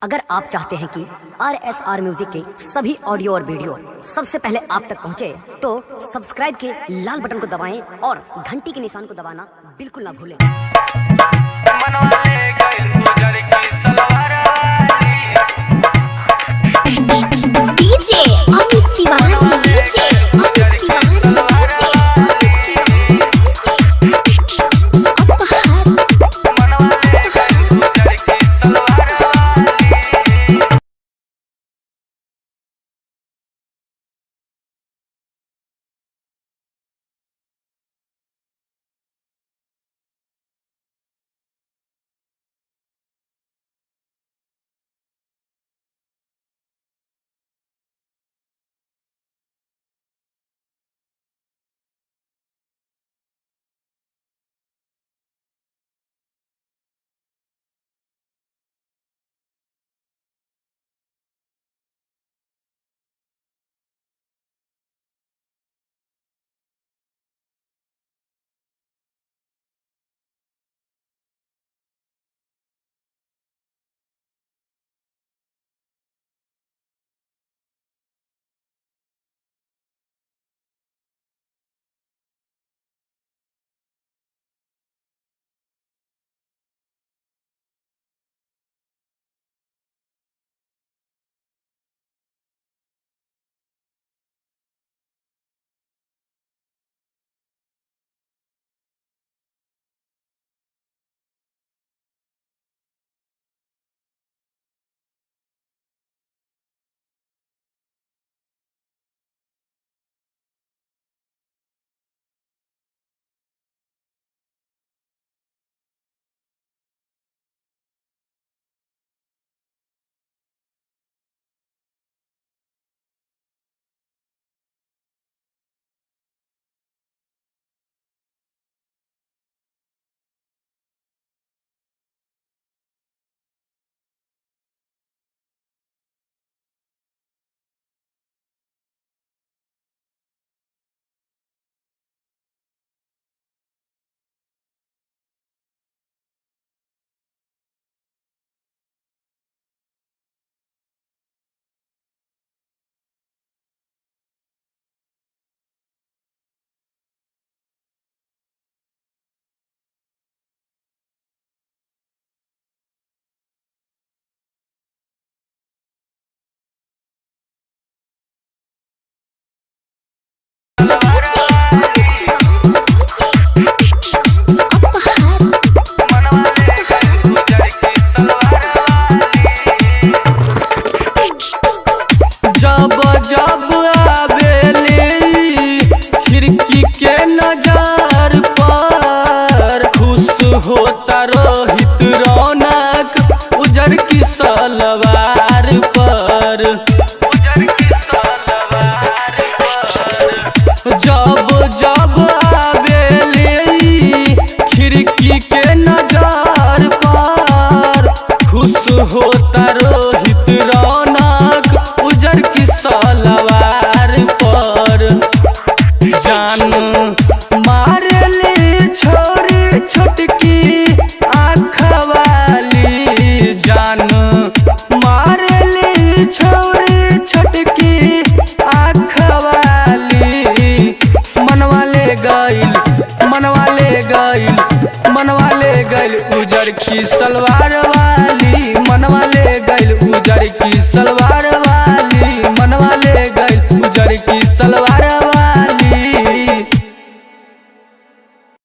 अगर आप चाहते हैं कि आर एस आर म्यूजिक के सभी ऑडियो और वीडियो सबसे पहले आप तक पहुंचे, तो सब्सक्राइब के लाल बटन को दबाएं और घंटी के निशान को दबाना बिल्कुल ना भूलें। DJ Amit Tiwari, DJ Amit Tiwari, DJ Amit Tiwari, अपहार। अपहार। जब जब आवेली खिड़की के नजर पर खुश होता रोहित रौनक उजर की सलवार पर। जब जब आवेली खिड़की के नजर पर खुश होता रोहित रौनक उजर की सलवार पर। जान मारली छोरी छोटकी आँखवाली, जान मारली छोरी छोटकी आँखवाली। मनवा ले गइल, मनवा ले गइल, मनवा ले गइल उजर की सलवार वाली, मनवा ले गइल उजर की सलवार वाली।